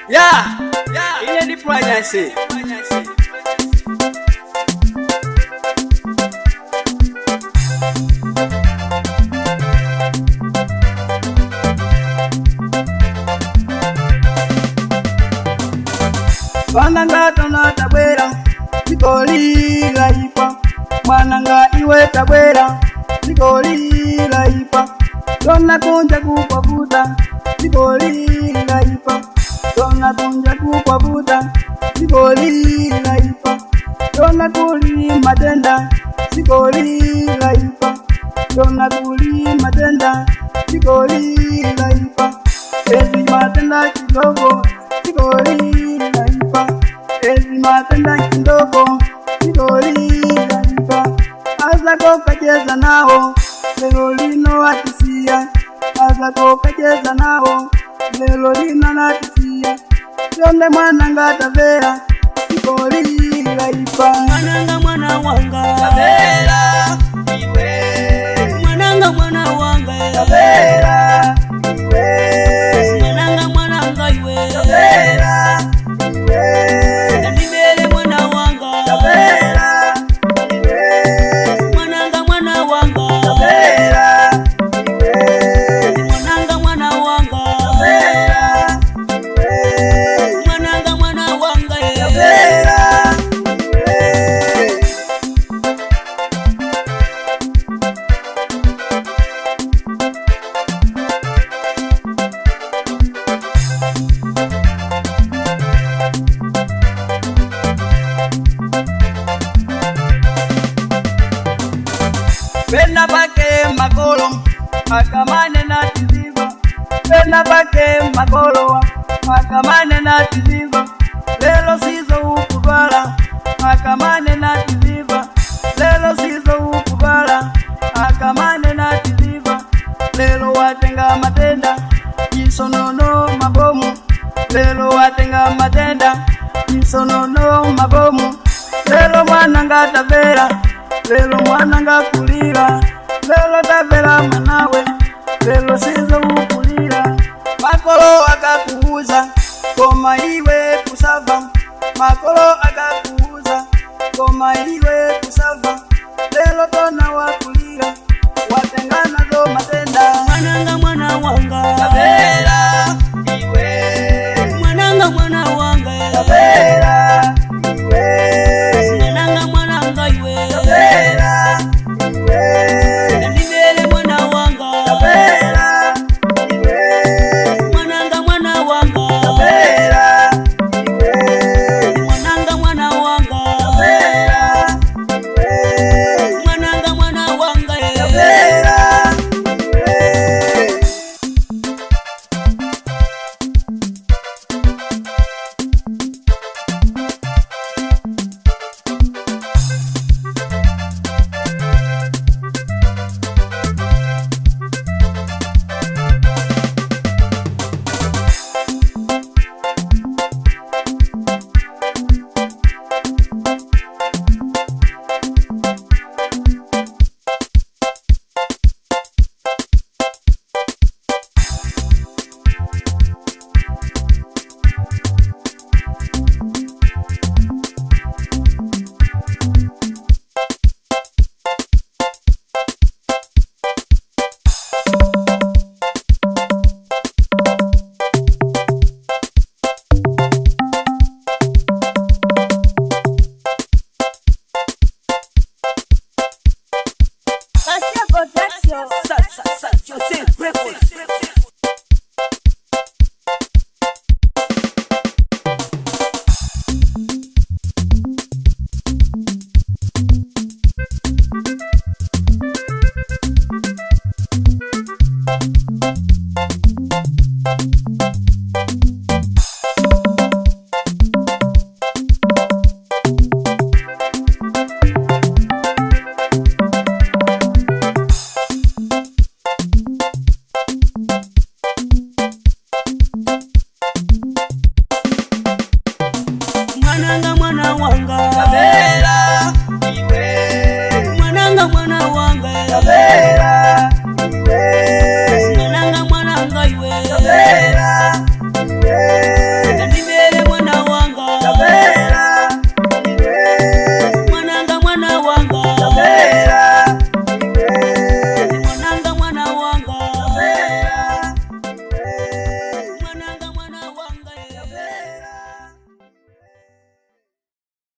Ya, ine ndipwanyase. Mwananga tona tabwera, dzikoli laipa. Mwananga iwe tabwera, dzikoli laipa. Tona kunja kukwavuta, dzikoli laipa. Tona kunja kukwavuta, dzikoli laipa. Tona kuli matenda, dzikoli laipa. Tona kuli matenda, dzikoli laipa. Ezi matenda kidogo, dzikoli laipa. Ezi matenda kidogo, dzikoli laipa. Azako kacheza nawo, lero lino atisiya. Azako kacheza nawo, lero lino natisiya. Chonde mwananga tamvera, dzikoli laipa. Mwananga mwana wanga. Tamvera iwe. Mwananga mwana wanga. Tamvera iwe. Mwananga mwananga iwe. Tamvera iwe. Ndibele mwana wanga. Tamvera iwe. Mwananga mwana wanga. Tamvera iwe. Mwananga mwana wanga. Tamvera iwe. Mwananga mwana wanga. Tamvera iwe. Pena pake makolo akamane na tiziva. Pena pake makolo akamane na tiziva. Lelo sizo ukubala akamane na tiziva. Lelo sizo ukubala akamane na tiziva. Lelo watenga matenda isonono mabomu. Lelo watenga matenda isonono mabomu. Lelo mwananga tamvera, lelo mwananga kulira. Lelo tamvera mwanawe, lelo sizo ukulira. Makolo akakuuza koma iwe kusava. Makolo akakuuza koma iwe kusava.